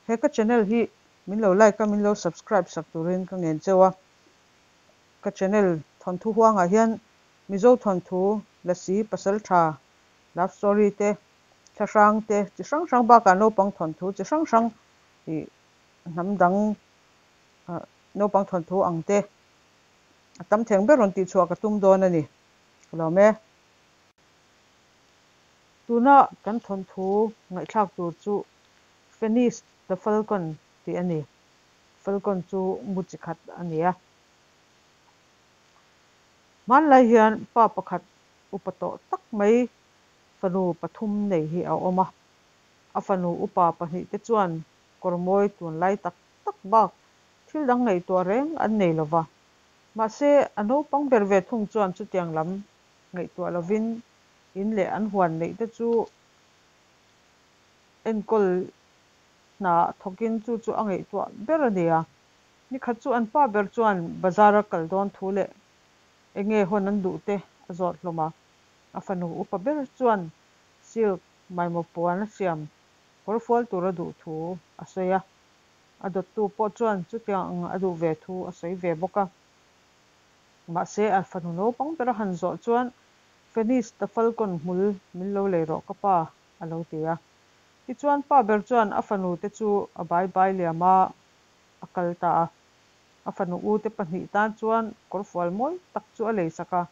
He ka channel hi min lo like a, min lo subscribe sak turin ka ngen cheu a. Ka channel thawnthu huangah hian Mizo thawnthu, Lasi, Pasaltha, love story te, thlahrang te chi hrang hrang bakah naupang thawnthu chi hrang hrang ih hnam dang naupang thawnthu ang te a tam theng ber rawn tihchhuah ka tum dawn a ni. Ka lawm e. Tuna kan thawnthu ngaihthlak tur chu Fenis the Falcon tih a ni. Falcon chu mu chi khat a ni a. Hmanlai hian pa pakhat upa tawh tak mai fanu pathum nei hi a awm a. A fanu upa pahnihte chuan kawr mawi tunlai tak tak bak thil dang ngaihtuah reng an nei lo va. Mahse, a naupang ber ve thung chuan chutiang lam ngaihtuah lovin in leh an huan neih te chu enkawl hna thawkin chu chu a ngaihtuah ber a ni a. Nikhat chu an pa ber chuan bazar a kal dawn thu leh eng nge hawn an duh te a zawt hlawm a. A fanu upa ber chuan silk maimaw puan a siam kawr fual tur a duh thu a sawi a. A dawttu pawh chuan chutiang ang a duh ve thu a sawi ve bawk a. Mahse, a fanu naupang ber a han zawh chuan, Fenis the Falcon hmul min lo lei rawh ka pa, a lo ti a. Tichuan pa ber chuan a fanu te chu a bai bai liam a, a kal ta a. A fanu u te pahnih tan chuan kawrfual mawi tak chu a lei sak a.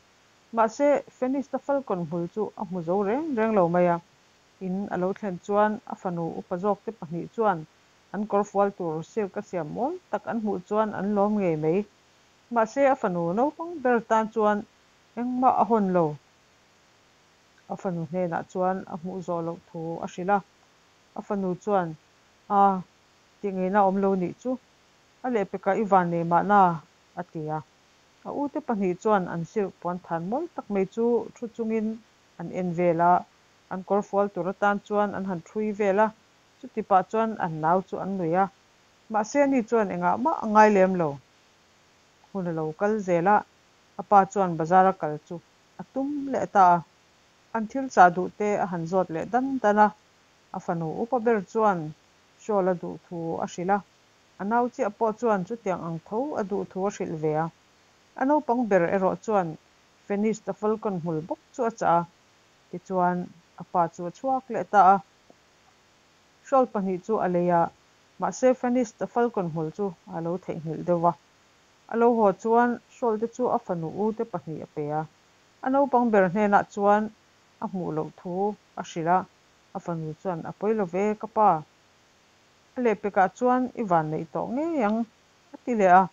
Mahse, Fenis the Falcon hmul chu a hmu zo reng reng lo mai a. In a lo thlen chuan a fanu upa zawk te pahnih chuan an kawrfual tur silk a siam mawi tak an hmuh chuan an lawm ngei mai. Mahse, a fanu naupang ber tan chuan engmah a hawn lo. A fanu hnenah chuan a hmuh zawh loh thu a hrilh a. A fanu chuan, A, tih ngeina awm lo nih chu. A lehpekah i van nei mahna, a ti a. A ute pahnih chuan an silk puan than mawi tak mai chu thu chungin an en vel a. An kawr fual tur atan chuan an han thui vel a, chuti pah chuan an nau chu an nuih a. Mahse ani chuan engah mah a ngai lem lo. Hun a lo kal zel a, a pa chuan bazar a kal chu a tum leh ta a. An thil chah duh te a han zawt leh dan dan a, a fanu upa ber chuan shawl a duh thu a hrilh a, a nau chiah pawh chuan chutiang ang tho a duh thu a hrilh ve a. A naupang ber erawh chuan Fenis the Falcon hmul bawk chu a chah a, tichuan a pa chu a chhuak leh ta a. Shawl pahnih chu a lei a, mahse Fenis the Falcon hmul chu a lo theihnghilh deuh va. A lo haw chuan shawl te chu a fanu u te pahnih a pe a. A naupang ber hnenah chuan a hmuh loh thu a hrilh a, a fanu chuan a pawi lo ve ka pa. A lehpekah chuan i vanneih tawh ngei ang a ti leh a.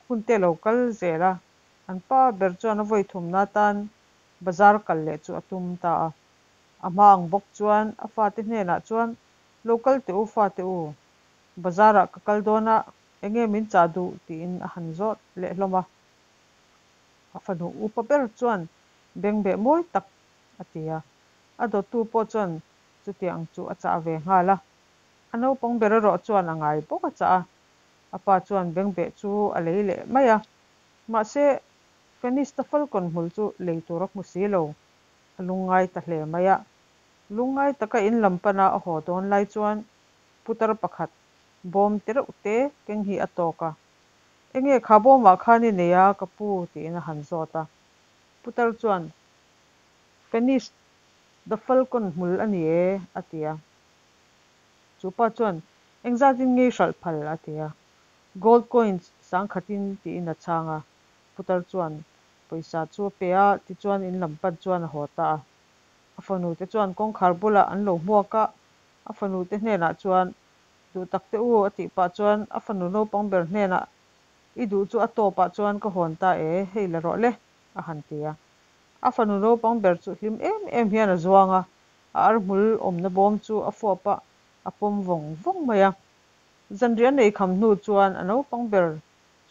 Hun te lo kal zel a, an pa ber chuan a vawi thumna atan bazar kal leh chu a tum ta a. A hma ang bawk chuan a fate hnenah chuan Lo kal teh u fate u, bazarah ka kal dawn a, enge min chah duh tiin a han zawt leh hlawm a. A fanu upa ber chuan bengbeh mawi tak a ti a, a dawttu pawh chuan chutiang chu a chah ve nghal a. A naupang ber erawh chuan a ngai bawk a chah a, a pa chuan bengbeh chu a lei leh mai a. Mahse, Fenista Falcon hmul chu lei tur a hmu si lo, a lungngai ta hle mai a. Lungngai taka in lam pana a haw dawn lai chuan putar pakhat bawm te reuh te keng hi a tawk a. Enge kha bawmah khan i nei a ka pu tiin a han zawt a. Putar chuan Fenis the Falcon hmul a ni e a ti a. Chu pa chuan engzatin ngei hralh phal a ti a. Gold coins sangkhatin tiin a chhang a. Putar chuan pawisa chu a pe a, tichuan in lam pan chuan a haw ta a. A fanu te chuan kawngkhar bulah an lo hmuak a, a fanu te hnenah chuan, Duh tak te u, a tih pah chuan a fanu naupang ber hnenah, I duh chu a tawpah chuan ka hawn ta e, hei la rawh le, a han ti a. A fanu naupang ber chu hlim em em hian a zuang a, a arhmul awmna bawm chu a fuap a, a pawm vawng vawng mai a. Zanriah a nei kham hnu chuan a naupang ber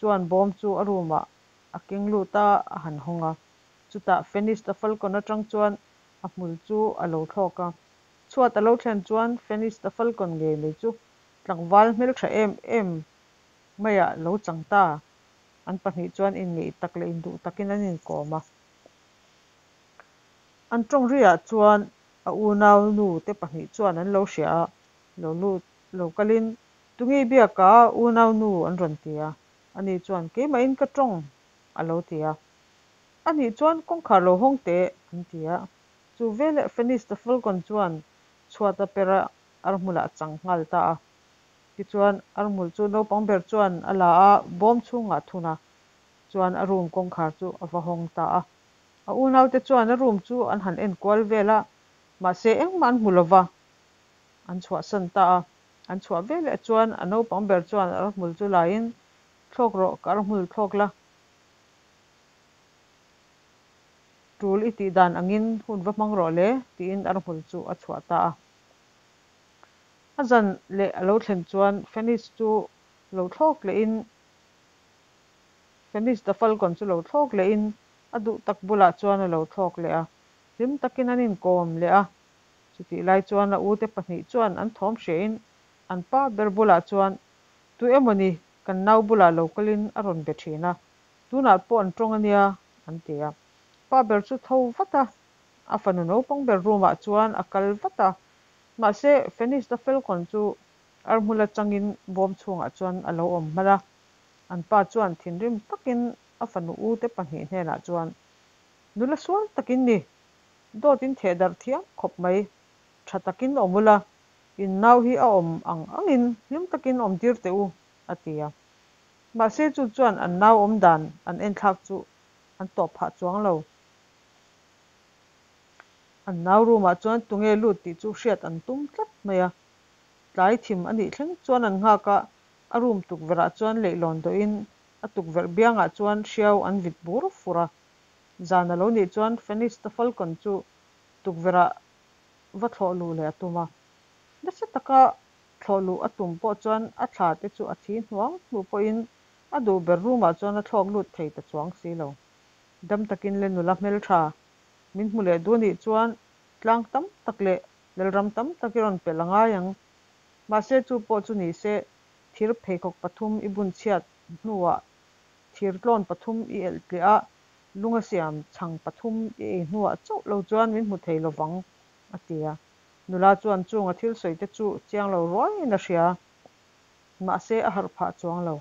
chuan bawm chu a room ah a keng lut a, a han hawng a. Chutah Fenis the Falcon atang chuan a hmul chu a lo thlawk a. Chhuat a lo thlen chuan Fenis the Falcon ngei mai chu tlangval hmeltha em em maiah lo chang ta. An pahnih chuan inngeih tak leh induh takin an inkawm a. An tawng riah chuan a unau nu te pahnih chuan an lo hria a, lo lut lo kalin Tunge i biak a, unaunu? an rawn ti a. Ani chuan, Keimahin ka tawng, a lo ti a. Anih chuan kawngkhar lo hawng teh, an ti a. Chu veleh Fennis the Falcon chuan chhuat a per a, arhmulah a chang nghal ta a. Tichuan, arhmul chu naupang ber chuan a la a, bawm chhungah a thun a. Chuan a room kawngkhar chu a va hawng ta a. A unaute chuan a room chu an han en kual vel a, mahse engmah an hmu lo va, an chhuahsan ta a. An chhuah veleh chuan a naupang ber chuan arhmul chu laiin, Thlawk rawh, ka arhmul thlawk la. Tul i tih dan angin hun va hmang rawh le, tiin arhmul chu a chhuah ta a. A zan leh a lo thlen chuan Fennis chu lo thlawk lehin Fennis the Falcon chu lo thlawk lehin a duh tak bulah chuan a lo thlawk leh a, hlim takin an inkawm leh a. Chutih lai chuan a ute pahnih chuan an thawm hriain an pa ber bulah chuan, Tu emawni kan nau bulah lo kalin a rawn be thin a, tunah pawh an tawng a nia, an ti a. Pa ber chu tho vat a, a fanu naupang ber room ah chuan a kal vat a. Mahse, Fennis the Falcon chu arhmula changin bawm chhungah chuan a lo awm hman a. An pa chuan thinrim takin a fanu ute pahnih hnenah chuan, Nula sual takin ni, dawt in theh darh thiam khawp mai, tha takin awm ula, in nau hi a awm ang angin hlim takin awm tir teh u, a ti a. Mahse chu chuan an nau awm dan an enthlak chu an tawp phah chuang lo. An nau room ah chuan tunge lut tih chu hriat an tum tlat mai a. Tlai thim a nih thleng chuan an nghak a, a room tukverh ah chuan leihlawn dawhin a tukverh biangah chuan hriau an vit bur fur a. Zan a lo nih chuan Fennis the Falcon chu tukverh ah va thlawh luh leh a tum a. Nasa taka thlawh luh a tum pawh chuan a thla te chu a thi hnuang hnu pawhin a duh ber room ah chuan a thlawk lut thei ta chuang si lo. Dam takin le nula hmeltha min hmu leh duh anih chuan tlang tam tak leh lalram tam tak i rawn pelh a ngai ang. Mahse chu pawh chu ni se thir pheikhawk pathum i bun chhiat hnuah thir tlawn pathum i elh tliah a, lunga siam chhang pathum i ei hnuah chauh lo chuan min hmu thei lovang, a ti a. Nula chuan chung a thil sawi te chu chiang lo ruaiin a hria. Mahse a harh phah chuang lo.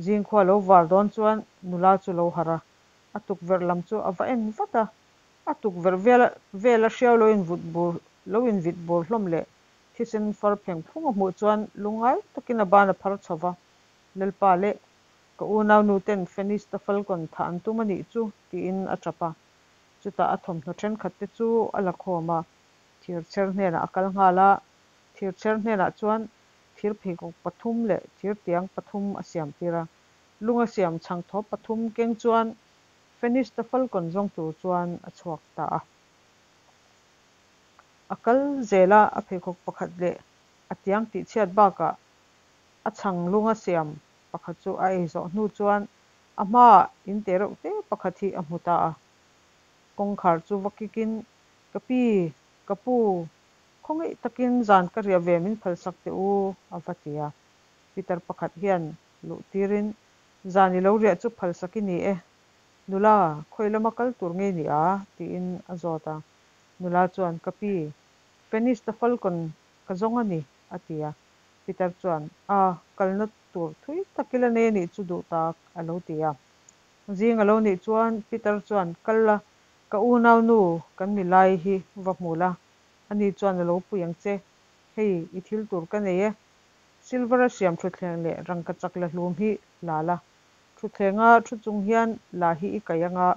Zingkhua lo var dawn chuan nula chu lo harh a, a tukverh lam chu a va en vat a. A tukverh vela hriau lo invut bur lo invit bur hlawm leh thisen far pheng phung a hmuh chuan lungngai takin a ban a phar chho va, Lalpa leh ka unaunu ten Fenista Falcon thah an tum a nih chu tiin a tap a. Chutah a thawmhnaw thenkhat te chu a la khawm a, thirchher hnenah a kal nghal a. Thirchher hnenah chuan thir pheikhawk pathum leh thir tiang pathum a siam tir a. Lunga siam chhangthawp pathum keng chuan Fenista Falcon zawng tur chuan a chhuak ta a. A kal zel a, a pheikhawk pakhat leh a tiang tihchhiat bakah a chhang lunga siam pakhat chu a ei zawh hnu chuan a hmaah in te reuh te pakhat hi a hmu ta a. Kawngkhar chu va kikin, Ka pi, ka pu, khawngaih takin zan ka riah ve min phalsak teh u, a va ti a. Pitar pakhat hian luh tirin, Zan i lo riah chu phalsak i ni e. Nula, khawi lama kal tur nge ni a? tiin a zawt a. Nula chuan, Ka pi, Fennis the Falcon ka zawng a ni, a ti a. Pitar chuan, A, kalna tur thui tak i la nei a nih chu duh tak, a lo ti a. Zing a lo nih chuan Pitar chuan, Kal la, ka unaunu kan mi lai hi va hmu la, ani chuan a lo pui ang che. Hei, i thil tur ka nei e. Silver-a siam thutthleng leh rangkachak la hlum hi la la. Thutthleng-a thu chung hian la hi i kaih anga,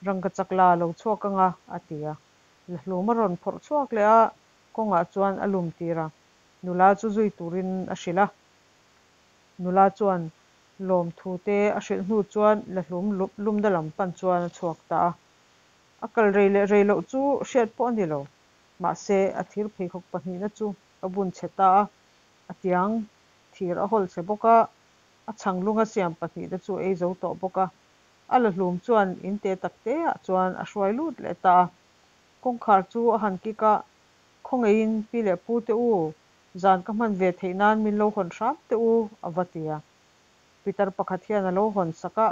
rangkachak la lo chhuak anga, a ti a. La hlum a rawn phawrh chhuak leh a, kawngah chuan a lum tir a. Nula chu zui turin a hrilh a. Nula chuan lawmthu te a hrilh hnu chuan la hlum lumna lam pan chuan a chhuak ta a. A kal rei leh rei loh chu hriat pawh a ni lo. Mahse, a thir pheikhawk pahnihna chu a bun chhe ta a, a tiang thir a hawl chhe bawk a, a chhang lunga siam pahnihte chu a ei zo tawh bawk a. A la hlum chuan in te tak te ah chuan a hruai lut leh ta a. Kawngkhar chu a han kik a, Khawngeiin pi leh pu te u, zan ka hman ve theih nan min lo hawn hram teh u, a va ti a. Pitar pakhat hian a lo hawn sak a,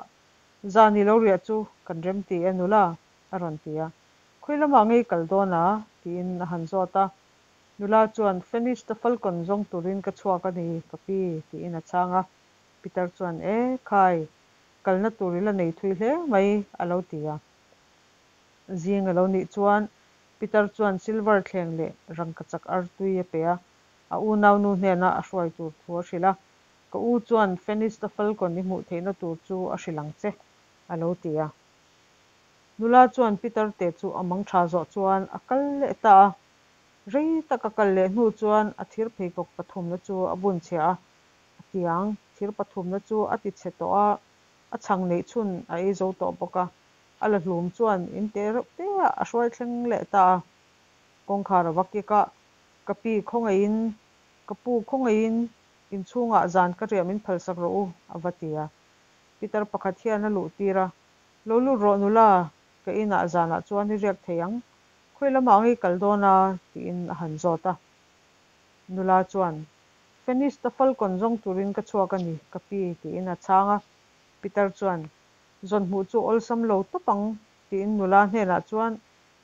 Zan i lo riah chu kan remti e nula, a rawn ti a. Khawi lamah ngei kal dawn a? tiin a han zawt a. Nula chuan, Fenish the Falcon zawng turin ka chhuak a ni, ka pi, tiin a chhang a. Pitar chuan, E khai, kalna tur i la nei thui hle mai, a lo ti a. Zing a lo nih chuan pitar chuan silver thleng leh rangkachak artui a pe a, a unaunu hnena a hruai tur thu a hrilh a. Ka u chuan Fenish the Falcon i hmuh theihna tur chu a hrilh ang che, a lo ti a. Nula chuan pitarte chu a mangtha zawh chuan a kal leh ta a. Rei tak a kal leh hnu chuan a thir pheikhawk pathumna chu a bun chhia a, a tiang thir pathumna chu a ti chhe tawh a, a chhang neih chhun a ei zo tawh bawk a, a la hlum chuan in te reuh te ah a hruai thleng leh ta a. Kawngkhar a va kik a, Ka pi khawngaihin, ka pu khawngaihin inchhungah zan ka riah min phalsak rawh u, a va ti a. Pitar pakhat hian a luh tir a, Lo lut rawh nula, ka inah zanah chuan i riak thei ang, khawi lamah nge i kal dawn a? tiin a han zawt a. Nula chuan, Fenista Falcon zawng turin ka chhuak a ni, ka pi, tiin a chhang a. Pitar chuan, Zawn hmuh chu awlsam lo tawp ang, tiin nula hnenah chuan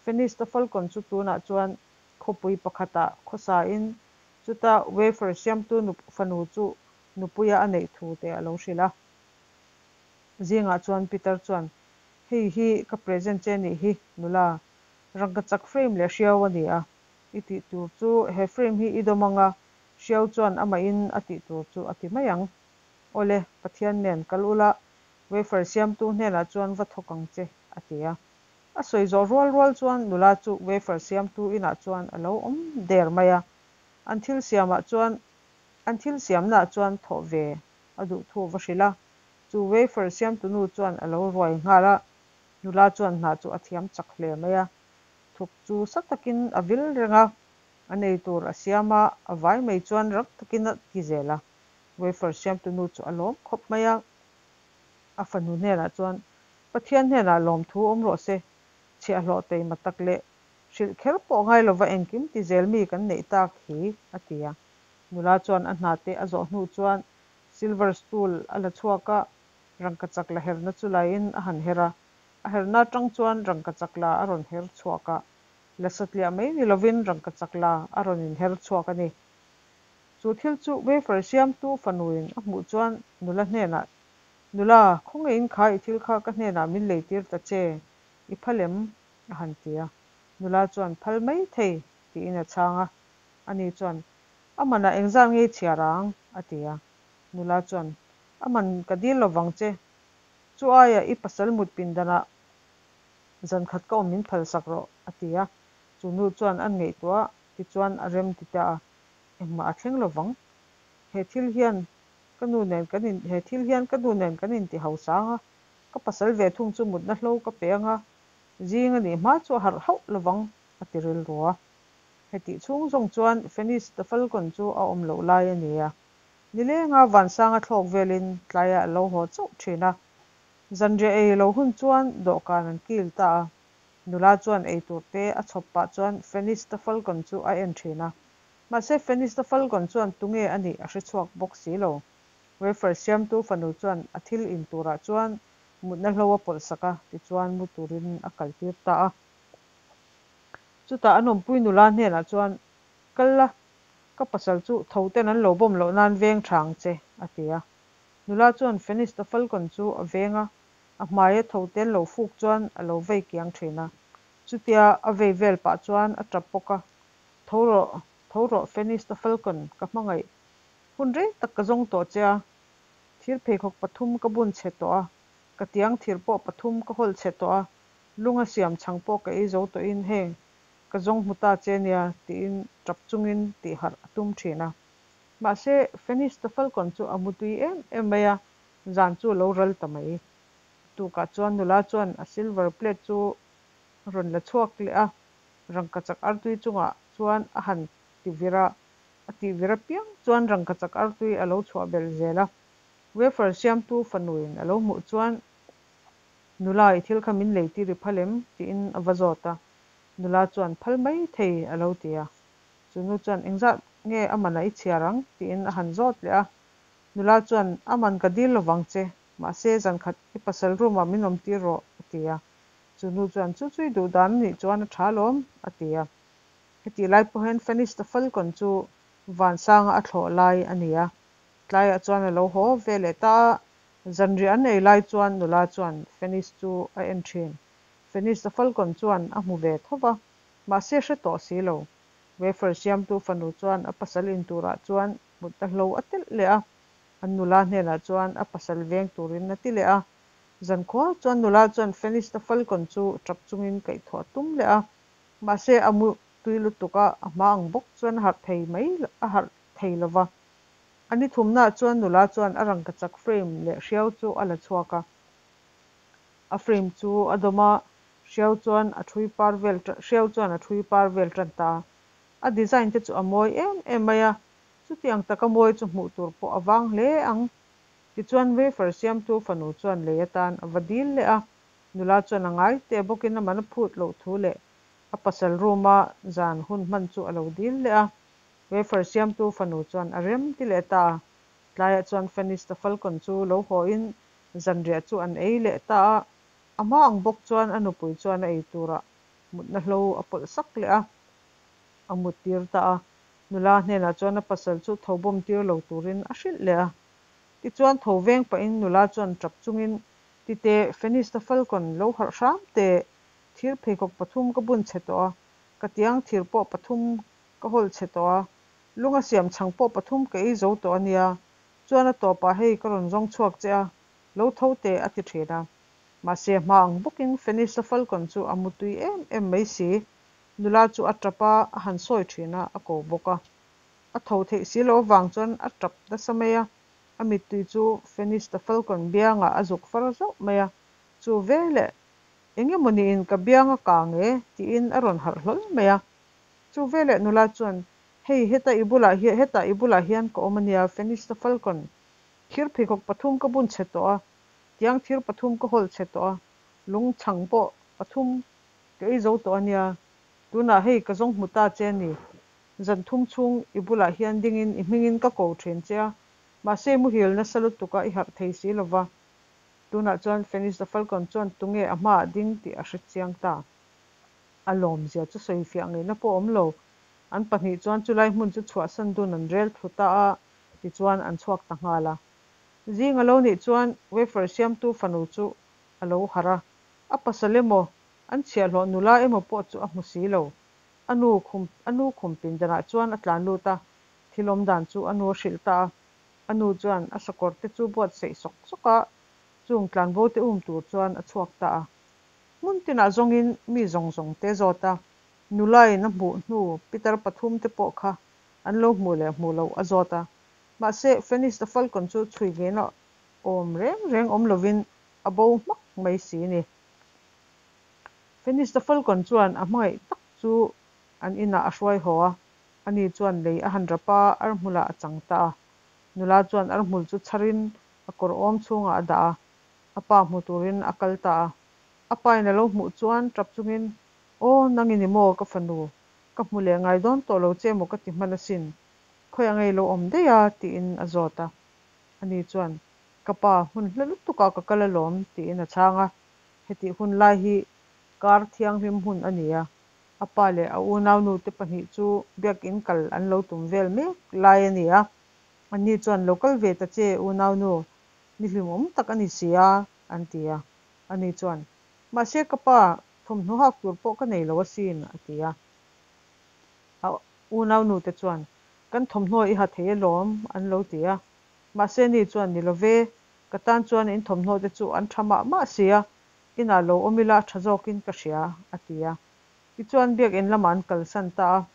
Fenista Falcon chu tunah chuan khawpui pakhatah khawsain chuta wafer siamtu fanu chu nupuia a neih thu te a lo hrilh a. Zingah chuan Pitar chuan, Hei hi ka present che nih hi, nula. Rangkachak frame leh hriau a ni a. I tih tur chu he frame hi i dawm ang a, hriau chuan amahin a tih tur chu a ti mai ang. Awle, Pathian nen kal ula, wafer siamtu hnenah chuan va thawk ang che, a ti a. A sawi zawh rual rual chuan nula chu wafer siamtu inah chuan a lo awm der mai a. An thil siamah chuan an thil siamnaah chuan thawh ve a duh thu a va hrilh a. Chu wafer siamtunu chuan a lo ruai nghal a, nula chuan hna chu a thiam chak hle mai a. Thuk chu sa takin a vil reng a, an ei tur a siam a, a vai mai chuan rang takin a ti zel a. Wafer siamtunu chu a lawm khawp mai a. A fanu hnenah chuan, Pathian hnenah lawmthu awm rawh se, chhiahhlawh taima tak leh hrilh kher pawh ngai lova engkim ti zel mi kan neih tak hi, a ti a. Nula chuan a hna te a zawh hnu chuan silver stool a la chhuak a, rangkachak la herna chu laiin a han her a. A herna atang chuan rangkachak la a rawn her chhuak a, la satliah mai ni lovin rangkachak la a rawn inher chhuak a ni. Chu thil chu wafer siamtu fanuin a hmuh chuan nula hnenah, Nula, khawngaihin kha i thil kha ka hnenah min leitir ta che, i phal em? a han ti a. Nula chuan, Phal mai thei, tiin a chhang a. Ani chuan, A manah engzat nge i chhiar ang? a ti a. Nula chuan, A man ka dil lovang che. Chu aiah i pasal mut pindanah zankhat ka awm min phalsak rawh, a ti a. Chu nu chuan an ngaihtuah a, tichuan a rem ti ta a. Engmah a thleng lovang. He thil hian ka nu nen kan in he thil hian ka nu nen kan inti hausang a, ka pasal ve thung chu mutna hlo ka pe ang a, zing a nih hma chu a harh hauh lovang, a ti rilru a. Hetih chhung zawng chuan Fenish the Falcon chu a awm loh lai a ni a. Nilenga Vansanga thlawk velin tlaiah a lo haw chauh thin a. Zanriah ei lo hun chuan dawhkan an kil ta a. Nula chuan eitur te a chhawp pah chuan Fenish the Falcon chu a en thin a. Mahse Fenish the Falcon chuan tunge a nih a hre chhuak bawk si lo. Wafer siamtu fanu chuan a thil in turah chuan mutna hlo a pawlh sak a, tichuan mu turin a kaltir ta a. Chutah an awmpui nula hnenah chuan, Kal la, ka pasal chu tho ten an lo bawm loh nan veng tha ang che, a ti a. Nula chuan Fenish the Falcon chu a veng a, a hmaia tho te an lo fuk chuan a lo vei kiang thin a. Chutia a vei vel pah chuan a tap bawk a, Tho rawh, tho rawh Fenish the Falcon, ka hmangaih. Hun rei tak ka zawng tawh che a, thir pheikhawk pathum ka bun chhe tawh a, ka tiang thir pawh pathum ka hawlh chhe tawh a, Lunga siam chhang pawh ka ei zo tawhin heng ka zawng hmu ta che nia tiin tap chungin tih harh a tum thin a. Mahse, Fenish the Falcon chu a mutui em em mai a, zan chu a lo ral ta mai. A tukah chuan nula chuan a silver plate chu a rawn la chhuak leh a, rangkachak artui chungah chuan a han ti vir a, a tih vir apiang chuan rangkachak artui a lo chhuah belh zel a. Wafer siamtu fanuin a lo hmuh chuan Nula, i thil kha min lei tir i phal em? tiin a va zawt a. Nula chuan, Phal mai thei, a lo ti a. Chu nu chuan, Engzat nge a manah i chhiar ang? tiin a han zawt leh a. Nula chuan, A man ka dil lovang che, mahse zankhat i pasal room-ah min awm tir rawh, a ti a. Chu nu chuan, Chu chu i duh dan a nih chuan a tha alawm, a ti a. Hetih lai pawh hian Fennis the Falcon chu vansanga a thlawh lai a ni a. Tlaiah chuan a lo haw ve leh ta a. Zanriah an ei lai chuan nula chuan Fennis chu a en thin. Fennis the Falcon chuan a hmu ve tho va, mahse hre tawh si lo. Wafer siamtu fanu chuan a pasal in turah chuan mutna hlo a telh leh a, an nula hnenah chuan a pasal veng turin a ti leh a. Zankhua chuan nula chuan Fennis the Falcon chu tap chungin kaihthawh a tum leh a, mahse a mu tui lutuk a, a hma ang bawk chuan a harh thei mai a harh thei lo va. A ni thumnaah chuan nula chuan a rangkachak frame leh hriau chu a la chhuak a. A frame chu a dawm a, hriau chuan a ṭhui par vel hriau chuan a ṭhui par vel ṭan ta a. A design te chu a mawi em em mai a, chutiang taka mawi chu hmuh tur pawh a vang hle ang. Tichuan wafer siamtu fanu chuan lei atan a va dil leh a, nula chuan a ngai teh bawkin a man a phut loh thu leh a pasal room a zan hun hman chu a lo dil leh a. Wafer siamtu fanu chuan a rem ti leh ta a. Tlaiah chuan Fennis the Falcon chu lo hawiin zanriah chu an ei leh ta a. A hma ang bawk chuan a nupui chuan a ei turah mutna hlo a pawlh sak leh a, a mut tir ta a. Nula hnenah chuan a pasal chu tho bawm tir lo turin a hrilh leh a. Tichuan tho veng pahin nula chuan tap chungin, Titeh, Fennis the Falcon, lo harh hram teh. Thir pheikhawk pathum ka bun chhe tawh a, ka tiang thir pawh pathum ka hawl chhe tawh a, lunga siam chhang pawh pathum ka ei zo tawh a nia, chuan a tawpah hei ka rawn zawng chhuak che a, lo tho teh a ti thin a. Mahse a hma ang bawkin Fennis the Falcon chu a mutui em em mai si. Nula chu a tap a, a han sawi thin a, a ko bawk a. A tho theih si loh avang chuan a tap nasa mai a, a mittui chu Fennis the Falcon biangah a zuk far zauh mai a, chu veleh Eng emaw niin ka biang a kang e, tiin a rawn harh hlawl mai a. Chu veleh nula chuan, Hei, heta i bulah hian, hetah i bulah hian ka awm a nia, Fennis the Falcon. Thir pheikhawk pathum ka bun chhe tawh a, tiang thir pathum ka hawlh chhe tawh a, lung chhang pawh pathum ka ei zo tawh a nia. Tunah hei ka zawng hmu ta che a ni. Zan thum chhung i bulah hian dingin i hmingin ka ko thin che a, mahse muhil nasa lutuk a i harh thei si lova. Tunah chuan Fennis the Falcon chuan tunge a hmaah ding tih a hre chiang ta. A lawmzia chu sawifiah ngaihna pawh awm lo. An pahnih chuan chulai hmun chu chhuahsan dun an rel thlu ta a, tichuan an chhuak ta nghal a. Zing a lo nih chuan wafer siamtu fanu chu a lo harh a, a pasal emaw, an chhiahhlawh nula emaw pawh chu a hmu si lo. A nu khum a nu khum pindanah chuan a tlan lut a, thil awm dan chu a nu a hrilh ta a. A nu chuan a sakawr te chu buatsaih sawk sawk a, chung tlanbo te um tur chuan a chhuak ta a. Hmun tinah zawngin mi zawng zawng te zawt a, nulain a hmuh hnu pitar pathum te pawh kha an lo hmuh leh hmuh loh a zawt a. Mahse, Fennis the Falcon chu chhui ngeina awm reng reng awm lovin a bo hmak mai si ni. Fennis the Falcon chuan a hmangaih tak chu an inah a hruai haw a, Ani chuan lei a han rap a, arhmulah a chang ta a. Nula chuan arhmul chu chharin a kawr awm chhungah a dah a, a pa hmu turin a kal ta a. A pain a lo hmuh chuan tap chungin, Aw, nang i ni maw ka fanu? Ka hmu leh ngai dawn tawh lo che maw ka ti hman asin. Khawiah ngei lo awm daih a? tiin a zawt a. Ani chuan, Ka pa, hmun hla lutukah ka kal alawm, tiin a chhang a. Hetih hun lai hi kar thianghlim hun a ni a. A pa leh a unaunu te pahnih chu biakin kal an lo tum vel mek lai a ni a. Anni chuan, Lo kal ve ta che, unaunu, ni hlimawm tak a ni si a, an ti a. Ani chuan, Mahse ka pa, thawmhnaw hak tur pawh ka nei lo asin, a ti a. A unaunu te chuan, Kan thawmhnaw i ha thei alawm, an lo ti a. Mahse ani chuan, Ni lo ve, ka tan chuan in thawmhnaw te chu an tha mah mah si a, inah lo awm ila a tha zawkin ka hria, a ti a. Tichuan biakinn lamah an kalsan ta a,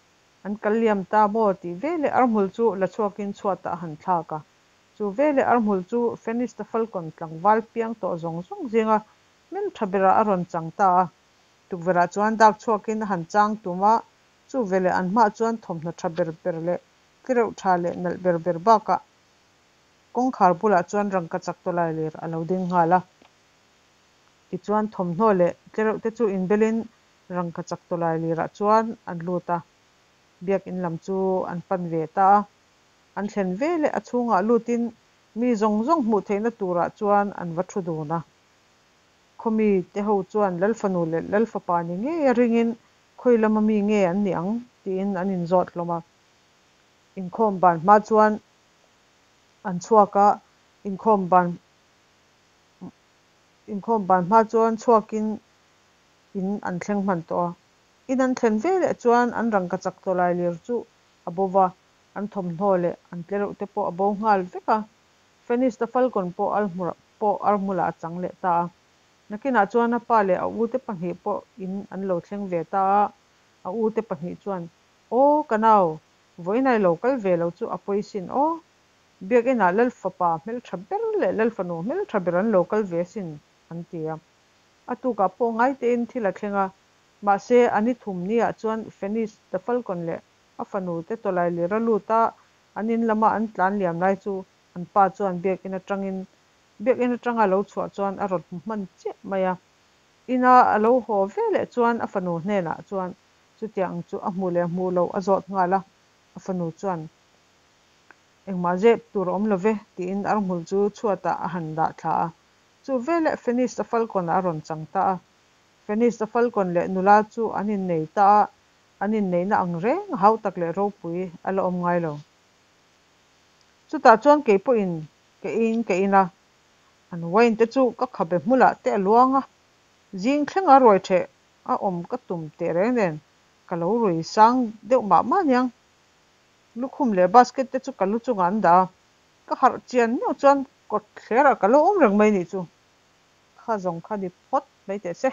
an kal liam ta maw tih veleh arhmul chu la chhuakin chhuatah a han thlak a. Chu veleh arhmul chu Fennis the Falcon tlangval piang tawh zawng zawng zinga hmeltha berah a rawn chang ta a. Tukverhah chuan dak chhuakin a han chang tum a, chu veleh an hmaah chuan thawmhnaw tha ber ber leh tlereuh tha leh nalh ber ber bakah kawngkhar bulah chuan rangkachak tawlailir a lo ding nghal a. Tichuan thawmhnaw leh tlereuh te chu inbelin rangkachak tawlailirah chuan an lut a, biakin lam chu an pan ve ta a. An thlen veleh a chhungah lutin mi zawng zawng hmuh theihna turah chuan an va thu dun a. Khawmi te ho chuan Lalfanu leh Lalfapa ni ngei a ringin khawi lama mi nge an nih ang Tiin an inzawt hlawm a. Inkhawm ban hma chuan an chhuak a, inkhawm ban inkhawm ban hma chuan chhuakin in an thleng hman tawh a. In an thlen veleh chuan an rangkachak tawlailir chu a bo va, an thawmhnaw leh an tlereuh te pawh a bo nghal vek a. Fennis the Falcon pawh pawh arhmulah a chang leh ta a. Nakinah chuan a pa leh a ute pahnih pawh in an lo thleng ve ta a. A ute pahnih chuan, Aw ka nau, vawiin a i lo kal ve lo chu a pawi sin aw. Biakinah Lal fapa hmeltha ber leh Lal fanu hmeltha ber an lo kal ve sin, an ti a. A tukah pawh ngai tein thil a thleng a. Mahse, a ni thum niah chuan Fennis the Falcon leh a fanu te tawlailir a lut a, an in lama an tlan liam lai chu an pa chuan biakin atangin biakin atanga a lo chhuah chuan a rawn hmu hman chiah mai a. Ina a lo haw veleh chuan a fanu hnenah chuan chutiang chu a hmuh leh hmuh loh a zawt nghal a. A fanu chuan, Engmah zep tur a awm lo ve, tiin arhmul chu chhuatah a han dah thla a. Chu veleh Fennis the Falcon a rawn chang ta a. Fennis the Falcon leh nula chu an innei ta a, an inneihna ang reng hautak leh ropui a la awm ngai lo. Chutah chuan kei pawhin ka eiin ka in a, an wine te chu ka khabe hmulah te a luang a, zing thlenga ruai ṭheh a awm ka tum teh reng nen ka lo rui sang deuh mah mah aniang. Lukhum leh basket te chu ka lu chungah an dah a, ka harh chian meuh chuan kawt thlerah ka lo awm reng mai nih chu. Kha zawng kha ni phawt mai teh se.